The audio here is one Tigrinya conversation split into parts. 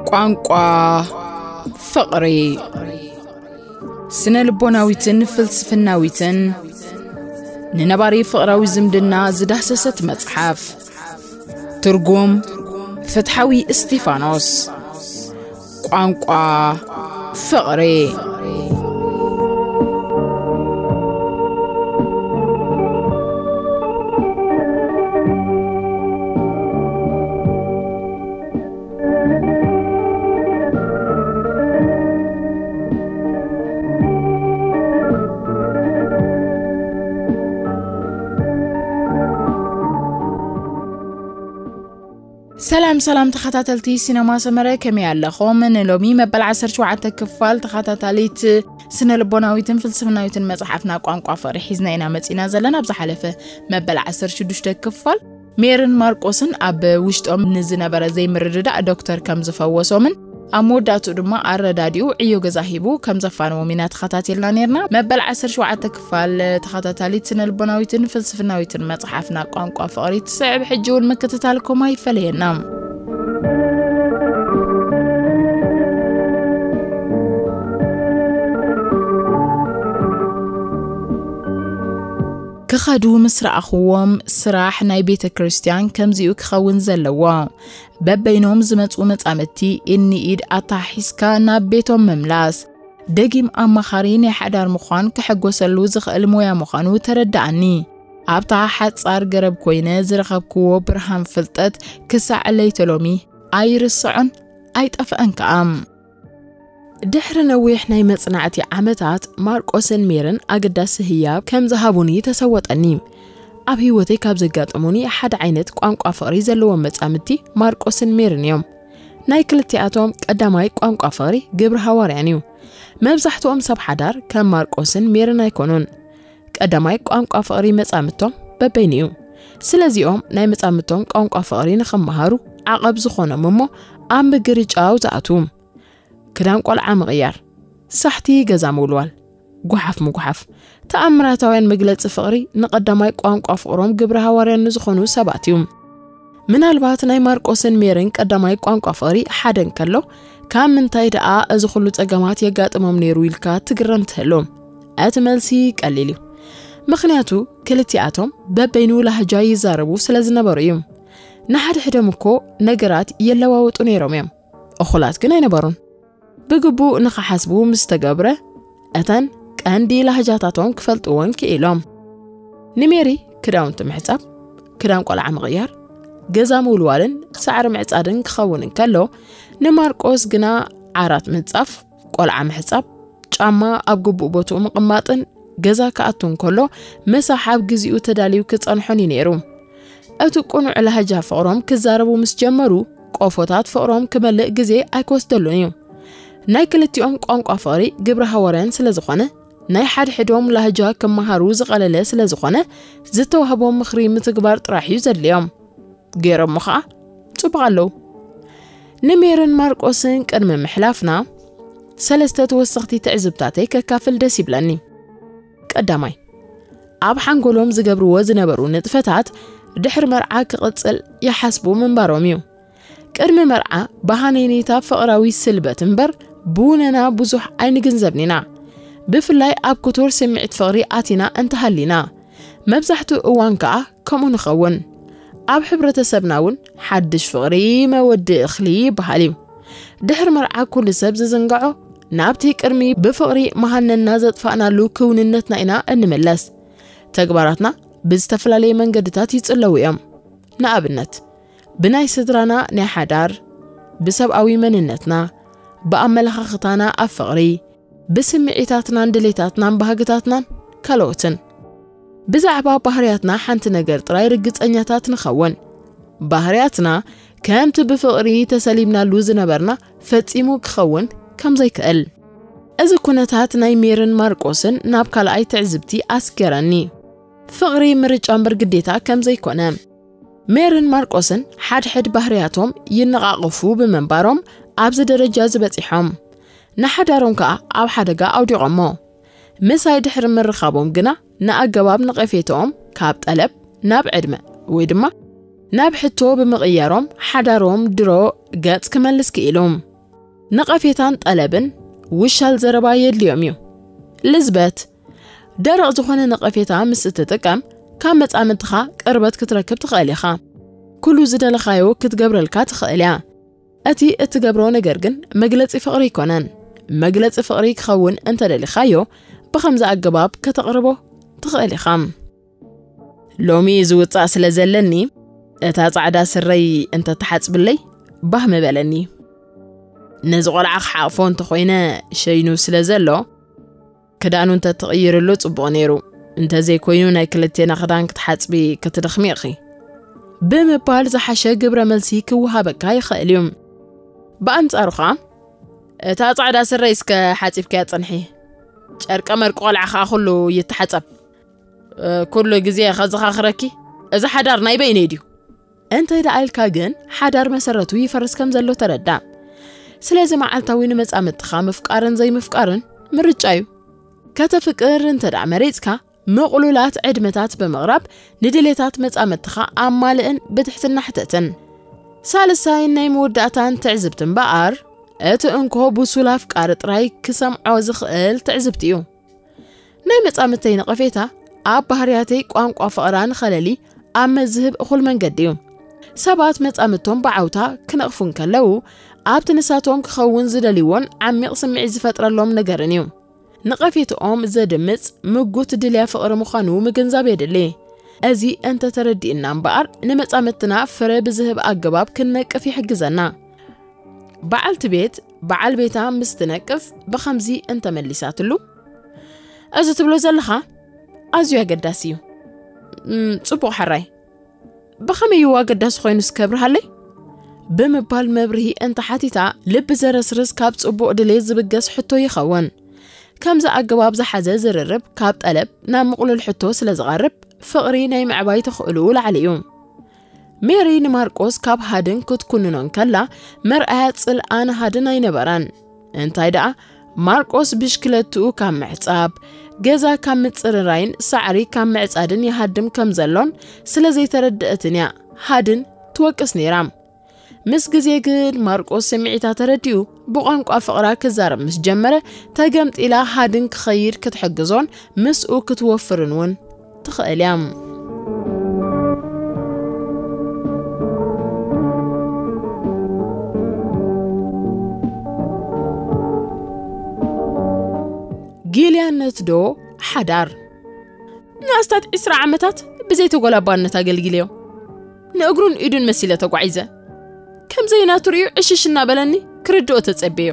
ቋንቋ ፍቕሪ። ስነ ልቦናዊትን ፍልስፍናዊትን ንነባሪ ፍቕራዊ ዝምድና ዝዳህሰሰት መጽሓፍ። ትርጉም ፍትሓዊ እስቲፋኖስ። ቋንቋ ፍቕሪ። ሰላም ሰላም ተኸታተልቲ ሲነማ ሰመረ፣ ከመይ ኣለኹም? ንሎሚ መበል ዓሰርተ ሸውዓተ ክፋል ተኸታታሊት ስነ ልቦናዊትን ፍልስፍናዊትን መጽሓፍና ቋንቋ ፍቕሪ ሒዝና ኢና መጺና ዘለና። ኣብ ዝሓለፈ መበል ዓሰርተ ሽዱሽተ ክፋል ሜርን ማርቆስን ኣብ ውሽጦም ንዝነበረ ዘይምርድዳእ ዶክተር ከም ዝፈወሶምን ኣብ መወዳእትኡ ድማ ኣረዳዲኡ ዕዮ ገዛ ሂቡ ከም ዘፋነዎም ኢና ተኸታቲልና ነርና። መበል ዓሰርተ ሸውዓተ ክፋል ተኸታታሊት ስነ ልቦናዊትን ፍልስፍናዊትን መጽሓፍና ቋንቋ ፍቕሪ ትስዕብ። ሕጂ እውን ምክትታልኩም ኣይፈለየና። ክኸዱ ምስ ረኣኽዎም፣ ስራሕ ናይ ቤተ ክርስቲያን ከምዚኡ ክኸውን ዘለዎ። በበይኖም ዝመጹ መጻምድቲ ኢድ ንኢድ ኣተሓሒዝካ ናብ ቤቶም ምምላስ። ደጊም ኣማኻሪ ናይ ሓዳር ምዃን ክሕጎሰሉ ዝኽእል ሞያ ምዃኑ ተረዳኣኒ። ኣብታ ሓጻር ገረብ ኮይነ ዝረኸብክዎ ብርሃን ፍልጠት ክሳዕ ለይተ ሎሚ ኣይርስዖን ኣይጠፍአን ከኣ። ድሕሪ ነዊሕ ናይ መጽናዕቲ ዓመታት፣ ማርቆስን ሜርን ኣገዳሲ ህያብ ከም ዝሃቡኒ ተሰወጠኒ። ኣብ ህይወተይ ካብ ዘጋጠሙኒ ሓደ ዓይነት ቋንቋ ፍቕሪ ዘለዎም መጻምድቲ ማርቆስን ሜርን እዮም። ናይ ክልቲኣቶም ቀዳማይ ቋንቋ ፍቕሪ ግብረ ሃዋርያን እዩ። መብዛሕትኦም ሰብ ሓዳር ከም ማርቆስን ሜርን ኣይኮኑን። ቀዳማይ ቋንቋ ፍቕሪ መጻምድቶም በበይኑ እዩ። ስለዚኦም ናይ መጻምድቶም ቋንቋ ፍቕሪ ንኽመሃሩ ዓቐብ ዝኾኖም እሞ ኣብ ምግርጫው ዝኣትዉ። ክዳን ቆልዓ ምቕያር፣ ሳሕቲ ገዛ ምውልዋል፣ ጓሓፍ ምጉሓፍ፣ ተኣምራታውያን መግለጺ ፍቕሪ ንቐዳማይ ቋንቋ ፍቕሮም ግብረ ሃዋርያን ንዝኾኑ ሰባት እዩ። ምናልባት ናይ ማርቆስን ሜርን ቀዳማይ ቋንቋ ፍቕሪ ሓደ እንከሎ፣ ካብ ምንታይ ደኣ እዚ ኩሉ ጸገማት የጋጥሞም ነይሩ ኢልካ ትግረም ትህሉ? እቲ መልሲ ቀሊል እዩ። ምኽንያቱ ክልቲኣቶም በበይኑ ላህጃ ይዛረቡ ስለ ዝነበሩ እዩ። ንሓድሕዶም እኮ ነገራት የለዋውጡ ነይሮም እዮም። እኹላት ግን ኣይነበሩን። ብግቡእ ንኽሓስቡ ምስ ተገብረ፣ እተን ቀንዲ ላህጃታቶም ክፈልጥወን ክኢሎም። ንሜሪ ክዳውንቲ ምሕጻብ፣ ክዳን ቆልዓ ምቕያር፣ ገዛ ምውልዋልን ሳዕሪ ምዕጻድን ክኸውን እንከሎ፣ ንማርቆስ ግና ዓራት ምንጻፍ፣ ቆልዓ ምሕጻብ፣ ጫማ ኣብ ግቡእ ቦትኡ ምቕማጥን ገዛ ክኣቱ እንከሎ ምሳሕ ኣብ ግዜኡ ተዳልዩ ክጸንሖን እዩ ነይሩ። እቲ ቅኑዕ ላህጃ ፍቕሮም ክዛረቡ ምስ ጀመሩ፣ ቆፎታት ፍቕሮም ክመልእ ግዜ ኣይክወስደሉን እዩ። ናይ ክልቲኦም ቋንቋ ፍቕሪ ግብረ ሃዋርያን ስለ ዝኾነ፣ ናይ ሓድሕዶም ላህጃ ክመሃሩ ዝቐለለ ስለ ዝኾነ፣ ዝተዋህቦም ምኽሪ ምትግባር ጥራሕ እዩ ዘድልዮም። ገይሮሞ ኸኣ ጽቡቕ ኣለዉ። ንሜርን ማርቆስን ቅድሚ ምሕላፍና፣ ሰለስተ ተወሰኽቲ ትዕዝብታተይ ከካፍል ደስ ይብለኒ። ቀዳማይ፣ ኣብ ሓንጎሎም ዝገብርዎ ዝነበሩ ንጥፈታት ድሕሪ መርዓ ክቕጽል ይሓስቡ ምንባሮም እዩ። ቅድሚ መርዓ ብሃነይነይታ ፍቕራዊ ስልበት እምበር ብውነና ብዙሕ ኣይንግንዘብን ኢና። ብፍላይ ኣብ ክቱር ስምዒት ፍቕሪ ኣቲና እንተሃሊና፣ መብዛሕትኡ እዋን ከኣ ከምኡ ንኸውን። ኣብ ሕብረተሰብና እውን ሓድሽ ፍቕሪ መወድኢ እኽሊ ይበሃል እዩ። ድሕሪ መርዓ ኩሉ ሰብ ዝዝንግዖ ናብቲ ቅድሚ ብፍቕሪ መሃነና ዘጥፋእናሉ ክውንነትና ኢና እንምለስ። ተግባራትና ብዝተፈላለየ መንገድታት ይጽለዉ እዮም። ንኣብነት፣ ብናይ ስድራና ናይ ሓዳር፣ ብሰብኣዊ መንነትና፣ ብኣመለኻኽታና ኣብ ፍቕሪ፣ ብስምዒታትናን ድሌታትናን ባህግታትናን ካልኦትን። ብዛዕባ ባህርያትና ሓንቲ ነገር ጥራይ ርግጸኛታት ንኸውን። ባህርያትና ከምቲ ብፍቕሪ ተሰሊምናሉ ዝነበርና ፈጺሙ ክኸውን ከም ዘይክእል። እዚ ኩነታት ናይ ሜርን ማርቆስን ናብ ካልኣይ ትዕዝብቲ ኣስገረኒ። ፍቕሪ ምርጫ እምበር ግዴታ ከም ዘይኮነ። ሜርን ማርቆስን ሓድሕድ ባህርያቶም ይነቓቕፉ ብምንባሮም ኣብዚ ደረጃ ዝበጺሖም። ንሓዳሮም ከኣ ኣብ ሓደጋ ኣውዲቖሞ። ምሳይ ድሕሪ ምርኻቦም ግና ንኣገባብ ነቐፌትኦም ካብ ጠለብ ናብ ዕድመ ወይ ድማ ናብ ሕቶ ብምቕያሮም ሓዳሮም ድሮ ገጽ ክመልስ ክኢሉ። ነቐፌታን ጠለብን ውሻል ዘረባ የድልዮም እዩ። ልዝበት፣ ደረቕ ዝኾነ ነቐፌታ ምስ እትጥቀም፣ ካብ መጻምድትኻ ቅርበት ክትረክብ ትኽእል ኢኻ። ኩሉ ዝደለኻዮ ክትገብረልካ ትኽእል እያ። እቲ እትገብሮ ነገር ግን መግለጺ ፍቕሪ ኣይኮነን። መግለጺ ፍቕሪ ክኸውን እንተደሊኻዮ፣ ብኸምዚ ኣገባብ ከተቕርቦ ትኽእል ኢኻ። ሎሚ ዝውጻእ ስለ ዘለኒ፣ እታ ጻዕዳ ስረይ እንተትሓጽብለይ ባህ ምበለኒ። ነዚ ቆልዓ ክሓቕፎ እንተኾይነ ሸይኑ ስለ ዘሎ፣ ክዳኑ እንተትቕይርሉ ጽቡቕ ነይሩ። እንተዘይኮይኑ ናይ ክልቴና ክዳን ክትሓጽቢ ክትደኽሚ ኢኺ። ብምባል ዝሓሸ ግብረ መልሲ ክወሃበካ ይኽእል እዩ። ብኣንጻሩ ኸኣ፣ እታ ጻዕዳ ስረይ እስከ ሓጺብካያ ጽንሒ። ጨርቀ መርቂ ቆልዓ ኸኣ ኩሉ ይተሓጸብ። እ፣ ኩሉ ግዜ ኸዘኻኽረኪ፣ እዚ ሓዳር ናይ በይነይ ድዩ? እንተ ደኣ ኢልካ ግን፣ ሓዳር መሰረቱ ይፈርስ ከም ዘሎ ተረዳ። ስለዚ መዓልታዊ ንመጻምድትኻ ምፍቃርን ዘይምፍቃርን ምርጫ እዩ። ከተፍቅር እንተ ደኣ መሪጽካ፣ ምቕሉላት ዕድመታት ብምቕራብ ንድሌታት መጻምድትኻ ኣማልእን ብትሕትና ሕተትን። ሳልሳይን ናይ መወዳእታን ትዕዝብቲ እምበኣር፣ እቲ እንኮ ብሱል ኣፍቃሪ ጥራይ ክሰምዖ ዝኽእል ትዕዝብቲ እዩ። ናይ መጻምድተይ ነቐፌታ ኣብ ባህርያተይ ቋንቋ ፍቕራ ንኸለሊ ኣብ መዝህብ እኹል መንገዲ እዩ። ሰባት መጻምድቶም ብዓውታ ክነቕፉ እንከለዉ፣ ኣብቲ ንሳቶም ክኸውን ዝደልይዎን ዓሚቕ ስምዒት ዝፈጥረሎም ነገርን እዩ። ነቐፌትኦም ዘድምጽ ምጉት ድልያ ፍቕሪ ምዃኑ ምግንዛብ የድሊ። እዚ እንተተረዲእና እምበኣር፣ ንመጻምድትና ፍረ ብዝህብ ኣገባብ ክንነቅፍ ይሕግዘና። በዓልቲ ቤት፣ በዓል ቤታ ምስ ትነቅፍ ብኸምዚ እንተመሊሳትሉ፣ "እዚ ትብሎ ዘለኻ ኣዝዩ ኣገዳሲ እዩ። እም፣ ጽቡቕ ሕራይ። ብኸመይ እዩ ኣገዳሲ ኮይኑ እስከ ኣብርሃለይ?" ብምባል መብርሂ እንተሓቲታ፣ ልቢ ዘረስርስ ካብ ጽቡቕ ድሌት ዝብገስ ሕቶ ይኸውን። ከምዚ ኣገባብ ዝሓዘ ዝርርብ ካብ ጠለብ ናብ ምቕሉል ሕቶ ስለ ዝቐርብ፣ ፍቕሪ ናይ ምዕባይ ተኽእልኡ ላዕሊ እዩ። ሜሪ ንማርቆስ ካብ ሃድን ክትኩንኖ እንከላ፣ መርኣያ ጽልኣ ንሃድን ኣይነበራን። እንታይ ደኣ፣ ማርቆስ ብሽክለትኡ ካብ ምሕጻብ፣ ገዛ ካብ ምጽርራይን ሳዕሪ ካብ ምዕጻድን ይሃድም ከም ዘሎን ስለ ዘይተረድአትን እያ ሃድን ትወቅስ ነይራ። ምስ ግዜ ግን ማርቆስ ስምዒታ ተረዲኡ፣ ብቋንቋ ፍቕራ ክዛረብ ምስ ጀመረ፣ ተገምጢላ ሃድን ክኸይድ ክትሕግዞን ምስኡ ክትወፍርን እውን ትኽእል እያ። ጊልያነት ዶ ሓዳር? ንኣስታት ዕስራ ዓመታት ብዘይተጎላባነት ኣገልጊለዮ። ንእግሩን ኢዱን መሲለ ተጓዒዘ። ከም ዘይናቱ ርእዩ ዕሽሽ እናበለኒ ክርድኦ ተጸብዮ።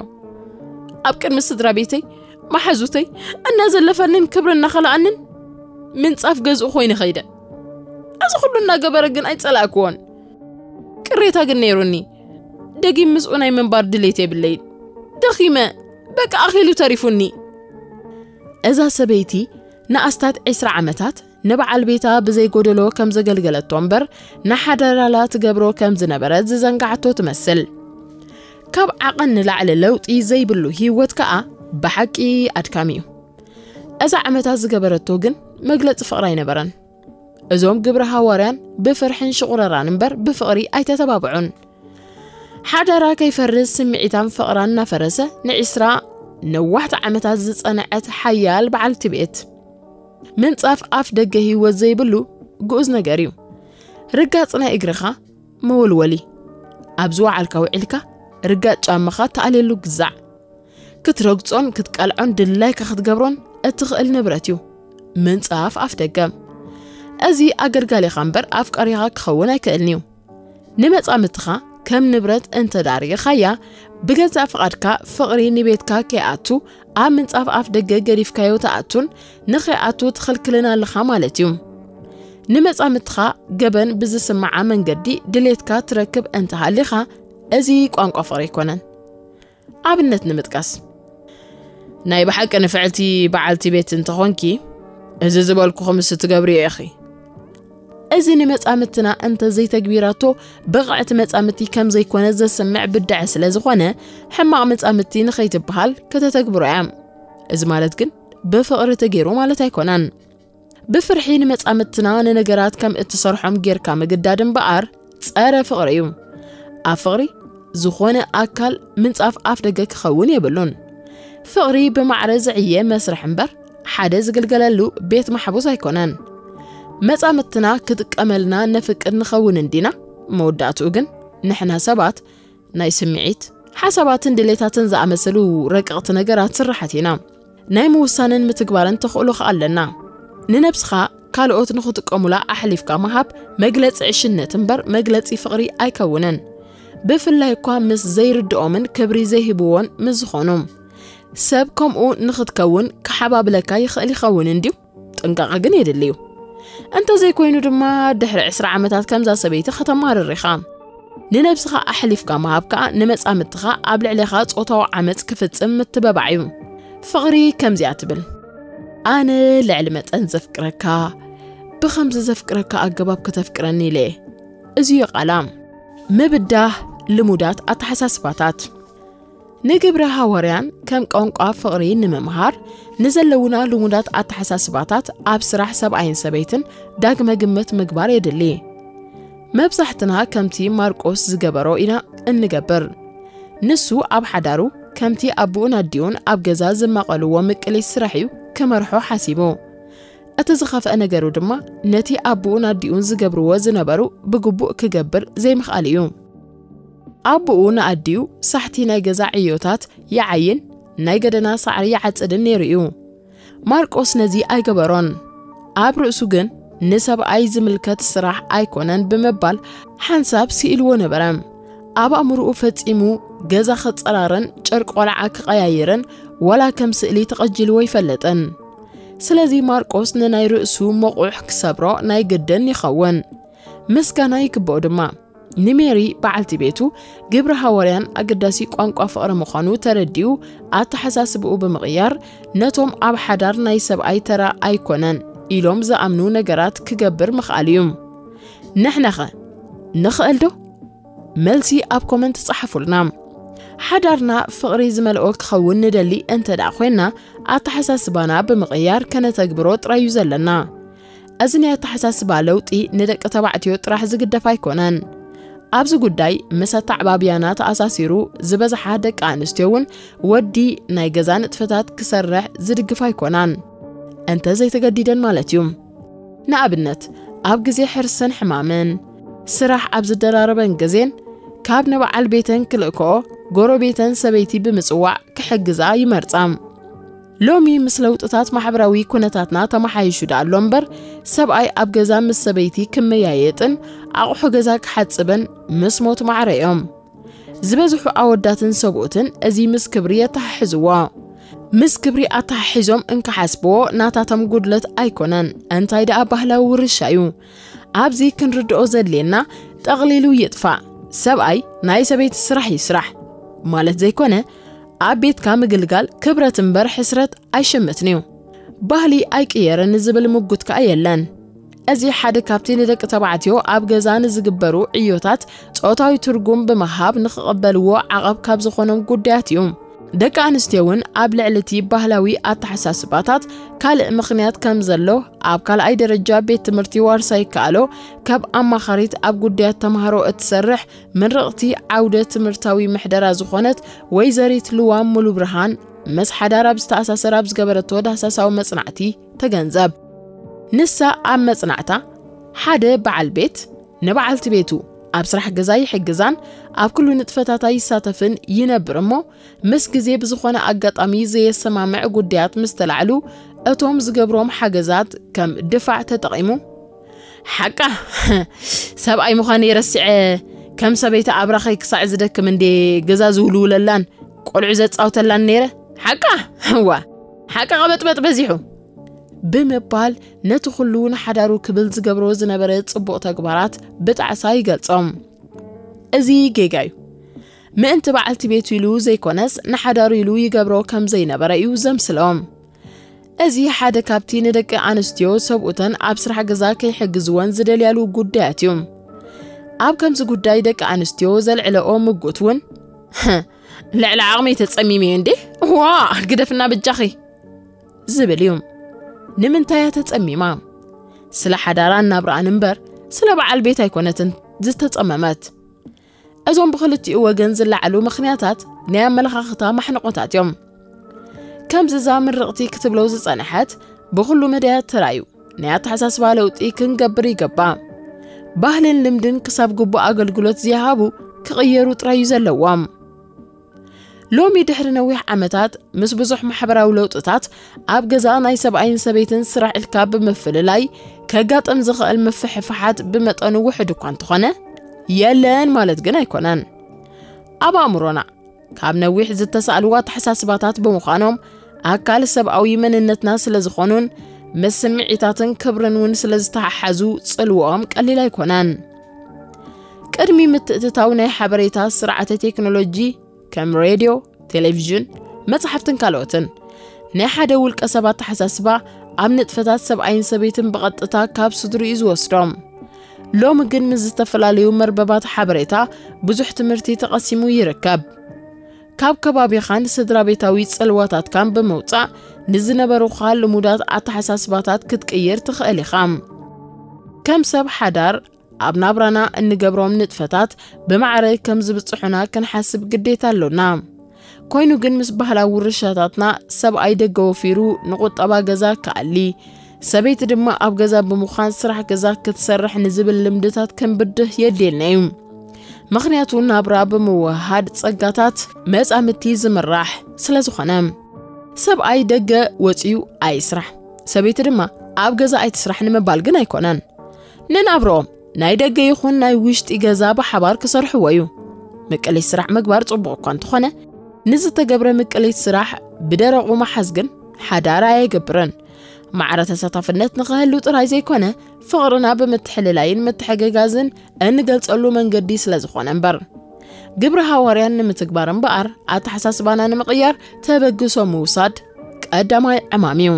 ኣብ ቅድሚ ስድራ ቤተይ፣ መሓዙተይ እናዘለፈንን ክብሪ እናኸልኣንን ምንጻፍ ገዝኡ ኮይነ ኸይደ። እዚ ኩሉ እናገበረ ግን ኣይጸላእክዎን። ቅሬታ ግን ነይሩኒ። ደጊም ምስኡ ናይ ምንባር ድሌት የብለይን። ደኺመ፣ በቃ ኣኺሉ ተሪፉኒ። እዛ ሰበይቲ ንኣስታት ዕስራ ዓመታት ንበዓል ቤታ ብዘይ ጎደሎ ከም ዘገልገለቶ እምበር፣ ንሓዳራላ ትገብሮ ከም ዝነበረት ዝዘንጋዓቶ ትመስል። ካብ ዓቐን ንላዕሊ ለውጢ ዘይብሉ ህይወት ከኣ ብሓቂ ኣድካሚ እዩ። እዛ ዓመታት ዝገበረቶ ግን መግለጺ ፍቕሪ ኣይነበረን። እዞም ግብረ ሃዋርያን ብፍርሕን ሽቑረራን እምበር ብፍቕሪ ኣይተተባብዑን። ሓዳራ ከይፈርስ ስምዒታን ፍቕራን እናፈረሰ ንዒስራ ነዋሕቲ ዓመታት ዝጸንዐት ሓያል በዓልቲ ቤት። ምንጻፍ ኣፍ ደገ ህይወት ዘይብሉ ግኡዝ ነገር እዩ። ርጋጽ ናይ እግርኻ መወልወሊ። ኣብ ዝወዓልካ ውዒልካ ርጋጽ ጫማኻ ተኣልየሉ ግዛዕ። ክትረግጾን ክትቀልዖን ድላይካ ክትገብሮን እትኽእል ንብረት እዩ። ምንጻፍ ኣፍ ደገ። እዚ ኣገልጋሊኻ እምበር ኣፍቃሪኻ ክኸውን ኣይክእልን እዩ። ንመጻምድትኻ ከም ንብረት እንተ ደኣ ርኢኻያ፣ ብገዛእ ፍቓድካ ፍቕሪ ንቤትካ ከይኣቱ ኣብ ምንጻፍ ኣፍ ደገ ገዲፍካዮ ትኣቱን ንኸይኣቱ ትኽልክልን ኣለኻ ማለት እዩ። ንመጻምድትኻ ገበን ብዝስምዓ መንገዲ ድሌትካ ትረክብ እንተሃሊኻ፣ እዚ ቋንቋ ፍቕሪ ኣይኮነን። ኣብነት ንምጥቃስ፣ ናይ ብሓቂ ንፍዕልቲ በዓልቲ ቤት እንተኾንኪ፣ እዚ ዝበልኩኺ ምስ እትገብርዮ ኢኺ። እዚ ንመጻምድትና እንተ ዘይተግቢራቶ፣ ብቕዕቲ መጻምድቲ ከም ዘይኮነ ዘስምዕ ብድዐ ስለ ዝኾነ፣ ሕማቕ መጻምድቲ ንኸይትበሃል ከተተግብሮ እያ። እዚ ማለት ግን ብፍቕሪ ተገይሩ ማለት ኣይኮነን። ብፍርሒ ንመጻምድትና ንነገራት ከም እትሰርሖም ጌርካ ምግዳድ እምበኣር ጸረ ፍቕሪ እዩ። ኣብ ፍቕሪ ዝኾነ ኣካል ምንጻፍ ኣፍ ደገ ክኸውን የብሉን። ፍቕሪ ብማዕረ ዝዕየ መስርሕ እምበር ሓደ ዝግልገለሉ ቤት ማሕቡስ ኣይኮነን። መጻምትና ክጥቀመልና ነፍቅድ ንኸውን እንዲና። መወዳእትኡ ግን ንሕና ሰባት ናይ ስምዒት፣ ሓሳባትን ድሌታትን ዝኣመሰሉ ረቀቕቲ ነገራት ስራሓት ኢና። ናይ ምውሳንን ምትግባርን ተኽእሎ ከኣ ኣለና። ንነብስኻ ካልኦት ንኽጥቀሙላ ኣሕሊፍካ ምሃብ መግለጺ ዕሽነት እምበር መግለጺ ፍቕሪ ኣይከውንን። ብፍላይ እኳ ምስ ዘይርድኦምን ክብሪ ዘይህብዎን ምስ ዝኾኑ። ሰብ ከምኡ ንኽትከውን ክሓባብለካ ይኽእል ይኸውን እንድዩ። ጥንቃቐ ግን የድልዩ። እንተዘይኮይኑ ድማ ድሕሪ ዕስራ ዓመታት ከምዛ ሰበይቲ ከተማርር ኢኻ። ንነብስኻ ኣሕሊፍካ ምሃብ ከኣ ንመጻምድትኻ ኣብ ልዕሌኻ ጾታዊ ዓመጽ ክፍጽም ምትበባዕ እዩ። ፍቕሪ ከምዚኣ ትብል፣ ኣነ ልዕሊ መጠን ዘፍቅረካ፣ ብኸምዚ ዘፍቅረካ ኣገባብ ከተፍቅረኒ ኢለ እየ። እዚ እዩ ቃላ። ምብዳህ ልሙዳት ኣተሓሳስባታት። ንግብረ ሃዋርያን ከም ቋንቋ ፍቕሪ ንምምሃር ንዘለውና ልሙዳት ኣተሓሳስባታት ኣብ ስራሕ ሰብኣይን ሰበይትን ዳግመ ግምት ምግባር የድሊ። መብዛሕትና ከምቲ ማርቆስ ዝገበሮ ኢና እንገብር። ንሱ ኣብ ሓዳሩ ከምቲ ኣቦኡን ኣዲኡን ኣብ ገዛ ዝማቐልዎ ምቅሊት ስራሕ እዩ ክመርሖ ሓሲቡ። እቲ ዝኸፍአ ነገሩ ድማ ነቲ ኣቦኡን ኣዲኡን ዝገብርዎ ዝነበሩ ብግቡእ ክገብር ዘይምኽኣል እዩ። ኣቦኡ ንኣዲኡ ሳሕቲ ናይ ገዛ ዕዮታት ይዓይን ናይ ገደና ሳዕሪ ይዓጽድን ነይሩ እዩ። ማርቆስ ነዚ ኣይገበሮን። ኣብ ርእሱ ግን ንሰብኣይ ዝምልከት ስራሕ ኣይኮነን ብምባል ሓንሳብ ስኢልዎ ነበረ። ኣብ ኣእምሮኡ ፈጺሙ ገዛ ክጸራረን ጨርቂ ቆልዓ ክቐያይርን ዋላ ከም ስእሊ ተቐጂልዎ ኣይፈልጥን። ስለዚ ማርቆስ ንናይ ርእሱ መቑሕ ክሰብሮ ናይ ግድን ይኸውን። ምስጋና ይግብኦ ድማ። ንሜሪ በዓልቲ ቤቱ ግብረ ሃዋርያን ኣገዳሲ ቋንቋ ፍቕሪ ምዃኑ ተረዲኡ ኣተሓሳስብኡ ብምቕያር ነቶም ኣብ ሓዳር ናይ ሰብኣይ ተራ ኣይኮነን ኢሎም ዝኣምኑ ነገራት ክገብር ምኽኣል እዩ። ንሕናኸ ንኽእል ዶ? መልሲ ኣብ ኮመንት ጸሓፉልና። ሓዳርና ፍቕሪ ዝመልኦ ክኸውን ንደሊ እንተ ደኣ ኮይና ኣተሓሳስባና ብምቕያር ከነተግብሮ ጥራይ እዩ ዘለና። እዚ ናይ ኣተሓሳስባ ለውጢ ንደቂ ተባዕትዮ ጥራሕ ዝግደፍ ኣይኮነን። ኣብዚ ጉዳይ ምስ ኣተዓባብያና ተኣሳሲሩ ዝበዝሓ ደቂ ኣንስትዮ እውን ወዲ ናይ ገዛ ንጥፈታት ክሰርሕ ዝድግፍ ኣይኮናን። እንተ ዘይተገዲደን ማለት እዩ። ንኣብነት ኣብ ግዜ ሕርስን ሕማምን ስራሕ ኣብ ዝደራረበን ግዜን ካብ ንበዓል ቤተን ክልእክኦ ጎረቤተን ሰበይቲ ብምጽዋዕ ክሕግዛ ይመርጻ። ሎሚ ምስ ለውጥታት ማሕበራዊ ኩነታትና ተመሓይሹ ደኣ ኣሎ እምበር ሰብኣይ ኣብ ገዛ ምስ ሰበይቲ ክመያየጥን ኣቑሑ ገዛ ክሓጽብን ምስ ሞት ማዕረ እዮም። ዝበዝሑ ኣወዳትን ሰብኡትን እዚ ምስ ክብሪ የተሓሕዝዎ። ምስ ክብሪ ኣተሓሒዞም እንክሓስብዎ ናታቶም ጉድለት ኣይኮነን፣ እንታይ ደኣ ባህላዊ ውርሻ እዩ። ኣብዚ ክንርድኦ ዘድልየና ጠቕሊሉ ይጥፋእ፣ ሰብኣይ ናይ ሰበይቲ ስራሕ እዩ ስራሕ ማለት ዘይኮነ ኣብ ቤትካ ምግልጋል ክብረት እምበር ሕስረት ኣይሸምትን እዩ። ባህሊ ኣይቅየርን ዝብል ምጉት ከኣ የለን። እዚ ሓደ ካብቲ ንደቂ ተባዕትዮ ኣብ ገዛ ንዝግበሩ ዕዮታት ጾታዊ ትርጉም ብምሃብ ንኽቐበልዎ ዓቐብ ካብ ዝኾኖም ጉዳያት እዩ። ደቂ ኣንስትዮ እውን ኣብ ልዕሊ እቲ ባህላዊ ኣተሓሳስባታት ካልእ ምኽንያት ከም ዘሎ ኣብ ካልኣይ ደረጃ ቤት ትምህርቲ ዋርሳይ ይከኣሎ ካብ ኣማኻሪት ኣብ ጉዳያት ተምሃሮ እትሰርሕ ምርቕቲ ዓውደ ትምህርታዊ ምሕደራ ዝኾነት ወይዘሪት ልዋም ሙሉ ብርሃን ምስ ሓዳር ኣብ ዝተኣሳሰር ኣብ ዝገበረቶ ዳህሳሳዊ መጽናዕቲ ተገንዘብ። ንሳ ኣብ መጽናዕታ ሓደ በዓል ቤት ንበዓልቲ ቤቱ ኣብ ስራሕ ገዛ ይሕግዛን ኣብ ኩሉ ንጥፈታታ ይሳተፍን ይነብር እሞ ምስ ግዜ ብዝኾነ ኣጋጣሚ ዘየሰማምዕ ጉዳያት ምስ ተላዕሉ እቶም ዝገብሮም ሓገዛት ከም ድፋዕ ተጠቒሙ ሓቃ ሰብኣይ ምዃነይ ረሲዐ ከም ሰበይቲ ኣብራኸይ ክሳዕ ዝደክም እንዴ ገዛ ዝውልውለላን ቆልዑ ዘጻውተላን ነይረ ሓቃ እዋ ሓቃ ቀበጥበጥ በዚሑ ብምባል ነቲ ኩሉ ንሓዳሩ ክብል ዝገብሮ ዝነበረ ጽቡቕ ተግባራት ብጣዕሳ ይገልጾም። እዚ ጌጋ እዩ። ምእንቲ በዓልቲ ቤቱ ኢሉ ዘይኮነስ ንሓዳሩ ኢሉ ይገብሮ ከም ዘይነበረ እዩ ዘምስሎም። እዚ ሓደ ካብቲ ንደቂ ኣንስትዮ ሰብኡተን ኣብ ስራሕ ገዛ ከይሕግዝወን ዝደልያሉ ጉዳያት እዩ። ኣብ ከምዚ ጉዳይ ደቂ ኣንስትዮ ዘልዕለኦ ምጉት እውን ልዕሊ ዓቕመይ ተጸሚመ እየ እንዴ ዋ ግደፍና በጃኺ ዝብል እዩ። ንምንታይ እያ ተጸሚማ? ስለ ሓዳራን ናብራኣን እምበር ስለ በዓል ቤት ኣይኮነትን ዝተጸመመት። እዞም ብክልቲኡ ወገን ዝለዓሉ ምኽንያታት ናይ ኣመለኻኽታ ማሕንቆታት እዮም። ከምዚ እዛ ምርቕቲ ክትብሎ ዝጸንሐት፣ ብኹሉ መዳያት ተራዩ ናይ ኣተሓሳስባ ለውጢ ክንገብር ይገባእ። ባህልን ልምድን ክሳብ ግቡእ ኣገልግሎት ዝይሃቡ ክቕየሩ ጥራይ እዩ ዘለዎም። ሎሚ ድሕሪ ነዊሕ ዓመታት ምስ ብዙሕ ማሕበራዊ ለውጥታት ኣብ ገዛ ናይ ሰብኣይን ሰበይትን ስራሕ ኢልካ ብምፍልላይ ከጋጥም ዝኽእል ምፍሕፍሓት ብመጠኑ ውሕድ እኳ እንተኾነ የለን ማለት ግን ኣይኮነን። ኣብ ኣእምሮና ካብ ነዊሕ ዝተሳእልዋ ኣተሓሳስባታት ብምዃኖም ኣካል ሰብኣዊ መንነትና ስለ ዝኾኑን ምስ ስምዒታትን ክብርን እውን ስለ ዝተሓሓዙ ጽልውኦም ቀሊል ኣይኮነን። ቅድሚ ምትእትታው ናይ ሓበሬታ ስርዓተ ቴክኖሎጂ ከም ሬድዮ፣ ቴሌቪዥን፣ መጽሓፍትን ካልኦትን ናይ ሓደ ውልቀ ሰብ ኣተሓሳስባ ኣብ ንጥፈታት ሰብኣይን ሰበይትን ብቐጥታ ካብ ስድርኡ እዩ ዝወስዶም። ሎሚ ግን ምስ ዝተፈላለዩ መርበባት ሓበሬታ ብዙሕ ትምህርቲ ተቐሲሙ ይርከብ። ካብ ከባቢኻን ስድራ ቤታዊ ጽልዋታትካን ብምውጻእ ንዝነበሩኻ ልሙዳት ኣተሓሳስባታት ክትቅይር ትኽእል ኢኻ። ከም ሰብ ሓዳር ኣብ ናብራና እንገብሮም ንጥፈታት ብማዕረ ከም ዝብጽሑና ክንሓስብ ግዴታ ኣሎና። ኮይኑ ግን ምስ ባህላዊ ውርሻታትና ሰብኣይ ደገ ወፊሩ ንቁጠባ ገዛ ክኣሊ፣ ሰበይቲ ድማ ኣብ ገዛ ብምዃን ስራሕ ገዛ ክትሰርሕ ንዝብል ልምድታት ክንብድህ የድልየና እዩ። ምኽንያቱ ናብራ ብምውህሃድ ጸጋታት መጻምድቲ ዝምራሕ ስለ ዝኾነ። ሰብኣይ ደገ ወጺኡ ኣይስራሕ፣ ሰበይቲ ድማ ኣብ ገዛ ኣይትስራሕ ንምባል ግን ኣይኮነን። ንናብርኦም ናይ ደገ ይኹን ናይ ውሽጢ ገዛ ብሓባር ክሰርሕዎ እዩ። ምቅሊት ስራሕ ምግባር ጽቡቕ እኳ እንተኾነ፣ ንዝተገብረ ምቅሊት ስራሕ ብደረቑ ምሓዝ ግን ሓዳር ኣየገብርን። ማዕረ ተሳታፍነት ንኽህሉ ጥራይ ዘይኮነ፣ ፍቕርና ብምትሕልላይን ምትሕግጋዝን እንገልጸሉ መንገዲ ስለ ዝኾነ እምበር። ግብረ ሃዋርያን ንምትግባር እምበኣር፣ ኣተሓሳስባና ንምቕያር ተበግሶ ምውሳድ ቀዳማይ ዕማም እዩ።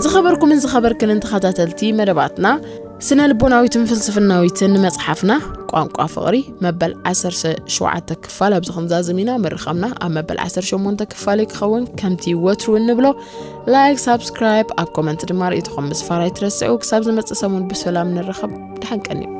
ዝኸበርኩምን ዝኸበርክንን ተኸታተልቲ መደባትና፣ ስነ ልቦናዊትን ፍልስፍናዊትን መጽሓፍና ቋንቋ ፍቕሪ መበል ዓሰርተ ሸውዓተ ክፋል ኣብዚ ከምዛዝም ኢና። ምርኻብና ኣብ መበል ዓሰርተ ሸሞንተ ክፋል ክኸውን ከምቲ ወትሩ እንብሎ፣ ላይክ፣ ሳብስክራይብ፣ ኣብ ኮመንት ድማ ርእይቶኹም ምስፋር ኣይትረስዑ። ክሳብ ዝመጽእ ሰሙን ብሰላም ንረኸብ። ደሓን ቀንዩ።